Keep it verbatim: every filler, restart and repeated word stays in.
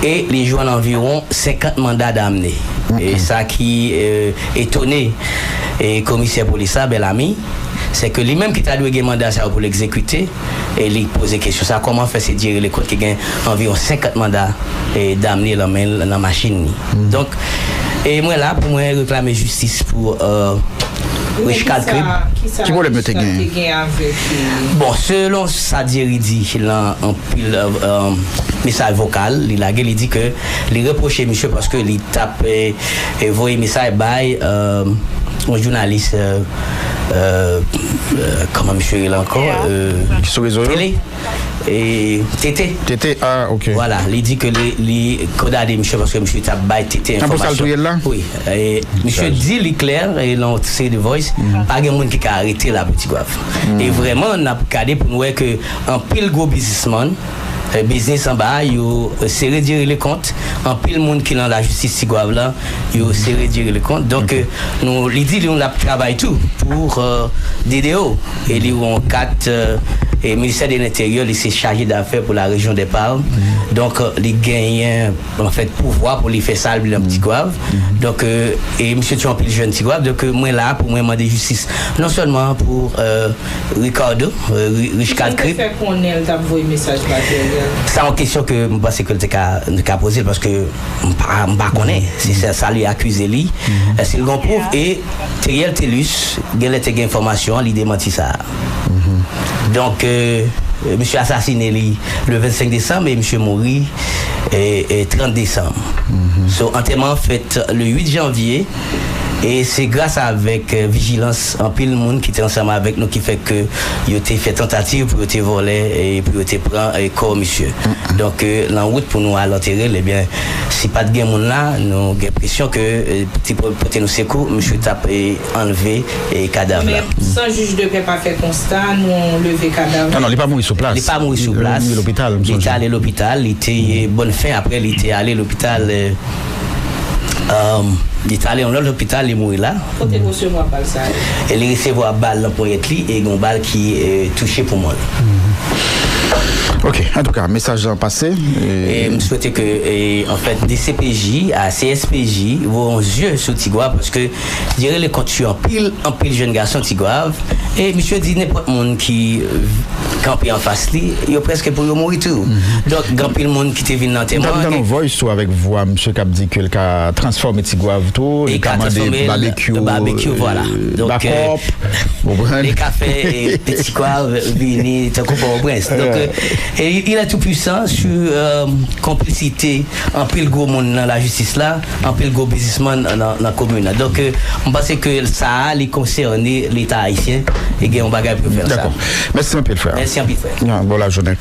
E li jwenn anviwon senkant manda damne. E sa ki, euh, etone, e komisè polis la, Bellamy, se ke li menm ki ta dwe gen manda sa yo pou l egzekite, e li poze kesyon sa, kòman fè se Diery Leconte ki gen anviwon senkant manda, e damne nan men l, nan machin li. Donk, e mwen la pou mwen reklame jistis pou, euh, Richcard Cribb. Ki pwoblèm yo te genyen? Bon, selon sa Diery di nan anpil, euh, mesaj vokal li lage, li di ke li repwoche misye paske li t ap, eh, eh, voye mesaj bay, euh, yon jounalis, euh, euh, euh, kòman misye rele ankò? Euh, Ki sou rezo yo? Tele. E, Tete. Tete, ah, ok. Vwala, li di ke li, li kondane misye paske misye t ap bay Tete enfòmasyon. An pou sa l touye l la? Wi. E, misye di li klè, e, nan yon seri de voice, pa gen moun ki ka arete l apre Tigwav. E vrèman, n ap gade pou n wè ke anpil gwo biznismann, e, biznis anba a, yo, e, sere Diery Leconte. Anpil moun ki nan lajistis Tigwav la, yo sere Diery Leconte. Donk, e, nou, li di nou l ap travay tou pou, e, D D O. E li yon kat, e, e, Ministè de Lenteryè, li se chaje dafè pou la rejyon de Palm. Donk, e, li genyen, anfèt, pouvwa pou li fè sa li nan Tigwav. Donk, e, e misye tye anpil jèn Tigwav. Donk, e, mwen la pou mwen mande jistis. Non sèlman pou, e, Ricardo, e, Ri- Richcard Cribb. Fè konnen l t ap voye mesaj pa Teriel. Sa yon kesyon ke m panse ke l te ka, te ka poze l paske m pa, m pa konnen. Se sa, sa li akize li. Èske l gen pwouv? E Teriel Thelus, genlè te gen enfòmasyon an, li demanti sa. Donk, e, misye asasine li le vennsenk desanm e misye mouri, e, e, trant desanm. So, antèman an fèt le uit janvye, e se gras avèk, e, vijilans anpil moun ki te ansanm avèk nou ki fè ke yo te fè tantativ pou yo te vòlè e pou yo te pran, e, kò misye. Donk, e, nan wout pou nou al antere l, ebyen, si pa t gen moun la, nou gen enpresyon ke, e, te po- pote nou sekou, misye t ap, e, anlve, e, kadav la. Men, san jij de pè pa fè konsta, nou leve kadav la. Non, non, li pa mouri sou plas. Li pa mouri sou plas. Li lopital, m Li sonje. te ale lopital, li te, e, bòn fen, apre li te ale lopital, e, um, li te ale yon lòt lopital, li mouri la. Kote l resevwa bal sa yo? E li resevwa bal nan ponyèt li e yon bal ki, e, touche poumon l. Ok, antouka, mesaj lan pase. E m swete ke, e, anfèt, D C P J, a C S P J, voye yon zye sou Tigwav, paske Diery Leconte tye anpil, anpil jèn gason Tigwav. E misye di nenpòt moun ki, e, kanpe anfas li, yo prèske pou yo mouri tou. Donk, gen anpil moun ki te vin nan M t ap antèman. tann yon voice tou avèk vwa misye k ap di ke l ka transfòme Tigwav tou, li ka mande babekyou, babekyou, vwala. Donk, bakòp, ou konprann? Li ka fè, e, Tigwav vini tankou Pòtoprens. Donk, e, e, il est tout puissant sur, e, konplisite anpil gwo moun nan lajistis la, anpil gwo biznismann nan, nan komin nan. Donk, e, m panse ke sa a, li konsène Leta ayisyen, e gen yon bagay pou yo fè nan sa. Dakò. Mèsi anpil, frè. Mèsi anpil, frè. Bon lajounen.